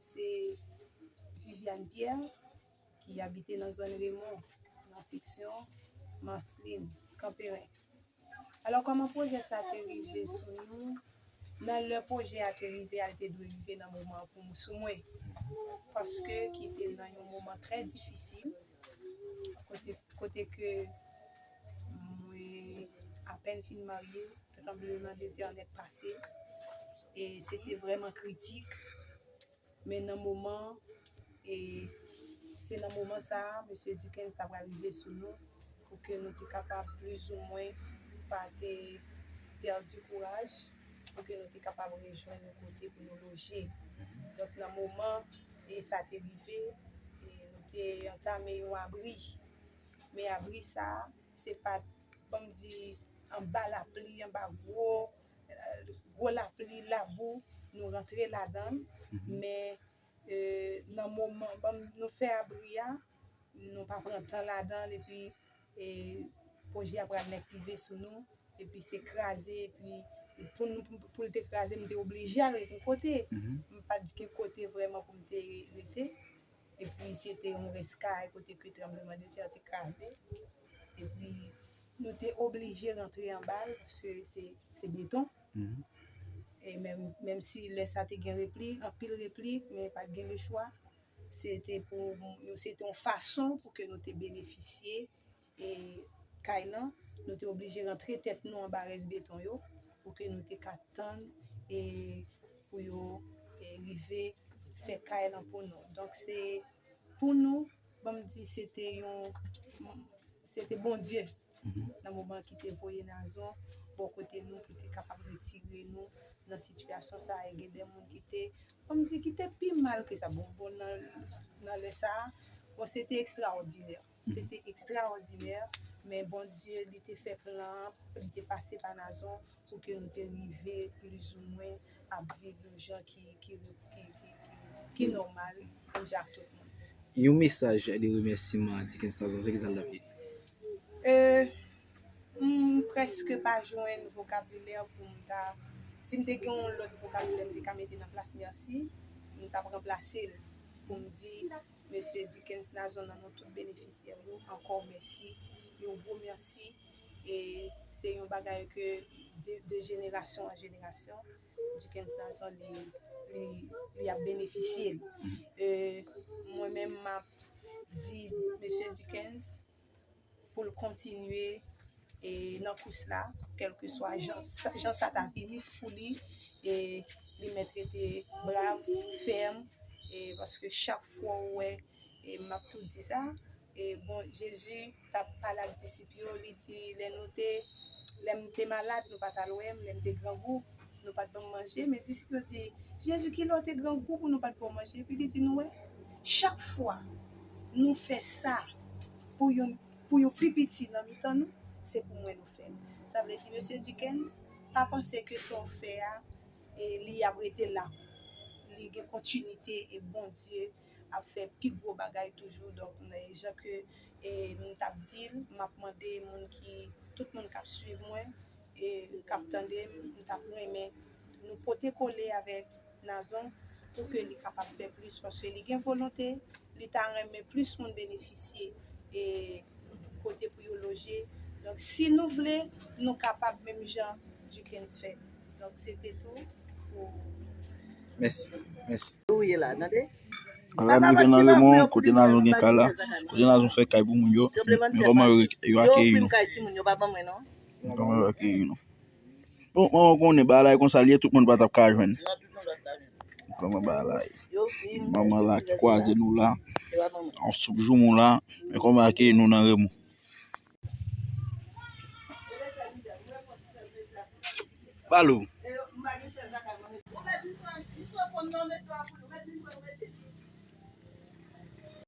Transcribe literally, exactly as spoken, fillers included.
Se Viviane Pierre, ki abite nan zòn Remon, nan seksyon Marceline, Kanperen. Alò, kòman pwojè sa te rive sou nou? Nan lè pwojè a te rive a, li te dwe rive nan moman pou m, sou mwen. Paske ki te nan yon moman trè difisil, kote, kote ke mwen apèn fin marye, tranbleman de tè nèt pase. E se te vrèman kritik. Men nan moman, e se nan moman sa a, mesye Duckens ta pral rive sou nou, pou ke nou te kapab plizoumwen pa te pèdi kouraj, pou ke nou te kapab rejwenn yon kote pou nou loje. Donk, nan moman, e sa te rive, e nou te antame yon abri. Men abri sa a, se pa t, ban m di, anba lapli, anba gwo, eh, gwo lapli, labou, nou rantre ladan l. Men, eh, nan moman, ban m, nou fè abri a, nou pa pran tan ladan l, epi, eh, pwojè a pral nèk rive sou nou, epi se kraze, epi pou nou, pou, pou l te kraze, m te oblije al ret yon kote. M pa t gen kote vrèman pou m te rete. Epi se te yon rès kay kote ke tranbleman de tè te kraze. Epi nou te oblije rantre anba l paske se, se beton. E menm, menm si lè sa te gen replik, anpil replik, men pa t gen lechwa. Se te pou, se te yon fason pou ke nou te benefisye e kay lan, nou te oblije rantre tèt nou anba rès beton yo pou ke nou te ka tann e pou yo e rive fè kay lan pou nou. Donk, se pou nou, ban m di, se te yon, se te Bondye nan moman ki te voye Nazon bò kote nou pou te kapab retire nou nan sitiyasyon sa a. E gen de moun ki te, ban m di, ki te pi mal ke sa. Bon, bon, nan, nan lè sa a, bon, se te ekstraòdinè. Se te ekstraòdinè, men Bondye, li te fè plan an, li te pase pa Nazon pou ke nou te rive plizoumwen ap viv yon jan ki, ki, ki, ki, ki, ki nòmal, menm jan ak tout moun. Yon mesaj de remèsiman a Duckens Nazon, se kisa l t ap ye? E, m prèske pa jwenn vokabilè pou m ta, si m te gen yon lòt vokabilè, m te ka mete nan plas mèsi, m t ap ranplase l pou m di, Mesye Duckens Nazon, nan non tout benefisyè yo, ankò mèsi, yon gwo mèsi. E se yon bagay ke de, de jenerasyon an jenerasyon, Duckens Nazon, li, li, li ap benefisye l. E mwen menm, m ap di Mesye Duckens, pou l kontinye e nan kous la, kèlkeswa jan sa, jan sa ta vini pou li, e li mèt rete brav, fèm, e paske chak fwa ou wè, e m ap tou di sa, e bon, Jezi t ap pale ak disip yo, li di, lè nou te, lè m te malad, nou pa t al wè m, lè m te grangou, nou pa t ban m manje, men disip yo di, Jezi, kilè w te grangou pou nou pa t ba w manje? Epi li di, nou wè, chak fwa nou fè sa pou yon, pou yon pi piti nan mitan nou, se pou mwen nou fè l. Sa vle di, Mesye Duckens, pa panse ke sa w fè a, e li ap rete la. Li gen kontinite e Bondye ap fè pi gwo bagay toujou. Donk, men jan ke, e, m t ap di l, m ap mande moun ki, tout moun k ap swiv mwen, e k ap tande m, m t ap renmen nou pote kole avèk Nazon pou ke li kapab fè plis, paske li gen volonte, li ta renmen plis moun benefisye e kote pou yo loje. Donk, si nou vle, nou kapab menm jan Duckens fè. Donk, se te tou pou Mèsi, mèsi. Ou ye la, tande? Ala m rive nan Remon, kote Nazon gen kay la, kote Nazon fè kay pou moun yo, men kòman yo, yo akeyi nou. Kòman yo akeyi nou. Bon, manman konnen bagay la e konsa l ye, tout moun pa t ap ka jwenn. Kòman bagay la ye? Manman la ki kwaze nou la, yon soup joumou la, men kòman akeyi nou nan Remon. Balo.